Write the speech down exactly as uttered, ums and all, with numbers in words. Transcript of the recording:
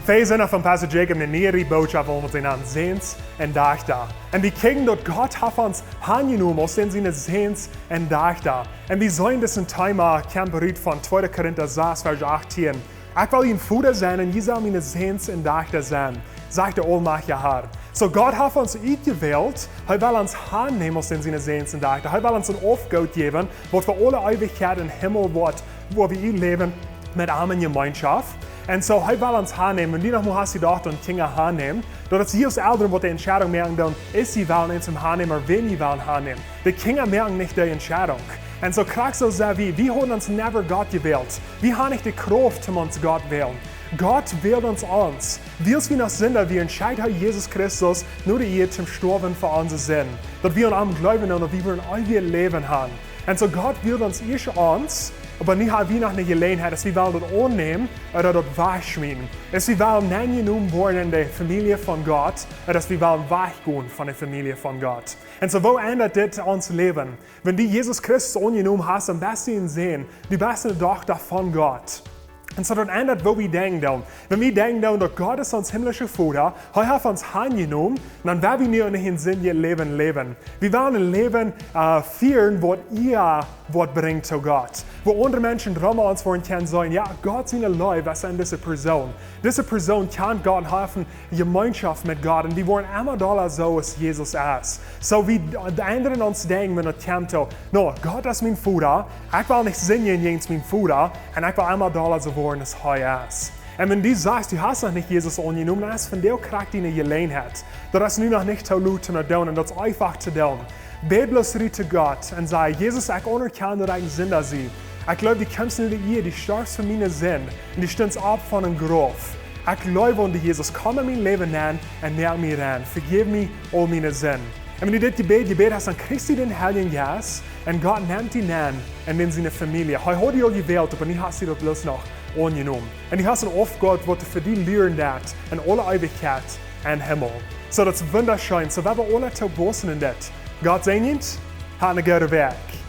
Wie sent von Pastor Jacob ne niee Botschaft, wua wie seenen aun Säns un Dajchta. Un wie kjikjen daut Gott haft ons aunjenomen aus siene Säns un Dajchta. Un wie seenen daut Thema kjemt rut von tweede Korinta sas, Varsch achtieen. Ekj well jun Voda sennen un jie sellen miene Säns un Dajchta sennen, sajcht de aulmajchtja Har. Soo Gott haft ons utjewält, hee well ons aunnämen aus siene Säns un Dajchta. Hee well ons een Oafgoot jäwen, waut fa aule Eewichkjeit em Himmel woat, wua wie läwen met am en Jemeenschoft. Un soo, hee well ons aunnämen. Un dee noch mol hast du doch dan Kjinja aunnämen. Daut es jie aus Elren, waut de Entscheidunk moaken doonen, es jie wellen eenen aunnämen, ooda wäm jie wellen aunnämen. De Kjinja moaken nich de Entscheidunk. Un soo krakjt soo sent wie, wie haben ons never Gott jewält. Wie haben nich de Krauft, om ons Gott wälen. Gott wält ons ons. Wiels wie noch Sinda wieren, schekjt hee Jesus Christus no de Ieed toom stoawen fa onse Sind. Daut wie aun am jleewen un daut wie een eewjet Läwen haben. Un soo Gott wält ons ieescht ons, oba nu ha wie noch ne Jeläajenheit, aus wie wellen daut aunnämen ooda daut wajchschmieten. Aus wie wellen aunjenomen woaren en de Famielje von Gott, ooda aus wie wellen wajchgonen von de Famielje von Gott. Un soo, woo endat dit ons Läwen? Wan du Jesus Christus aunjenomen hast, dan best du een Sän, du best eene Dochta von Gott. Un soo daut endat, woo wie denkjen doonen. Wan wie denkjen doonen, daut Gott es ons himmlischa Voda, hee haft ons aunjenomen, dan woa wie nu en een Sinnläwen läwen. Wie wellen een Läwen, äh, fieren, waut Ea woat brinjen to Gott. Wua aundre Menschen rom ons woaren kjennen sajen, jo, Gott siene Leew es en dise Persoon. Dise Persoon kjant Gott un haft Jemeenschoft met Gott un wie woaren emma dolla soo aus Jesus es. Soo wie endren ons Denkjen, wan daut kjemt to, no, Gott es mien Voda, ekj well nich sindjen jäajen mienen Voda, un ekj well emma dolla soo woaren aus hee es. Un wan du sajchst, du hast noch nich Jesus aunjenomen, dan es vondoag krakjt diene Jeläajenheit. Daut es nu noch nich too lot toom daut doonen, un daut es eefach to doonen. Bäd bloos rut to Gott un saj: Jesus, ekj aunerkjan, daut ekj een Sinda sie. Ekj jleew, du kjeemst no de Ieed, du storfst fa miene Sind, un du stundst opp von een Grauf. Ekj jleew aun die, Jesus, komm en mien Läwen nenn un moak mie rein. Vejäw mie aul miene Sind. Un wan du dit Jebäd jebäden hast, dan kjrichst du dän Heiljen Jeist un Gott nemt die nenn en siene Famielje. Hee haud die aul jewält, oba nu hast du daut bloos noch aunjenomen. Un du hast een Oafgoot, waut fa die luren deit en aule Eewichkjeit em Himmel. Soo, daut es wundascheen. Soo, wie wellen aule toop wausen en dit. Gott säajent, hab eene goode Wäakj.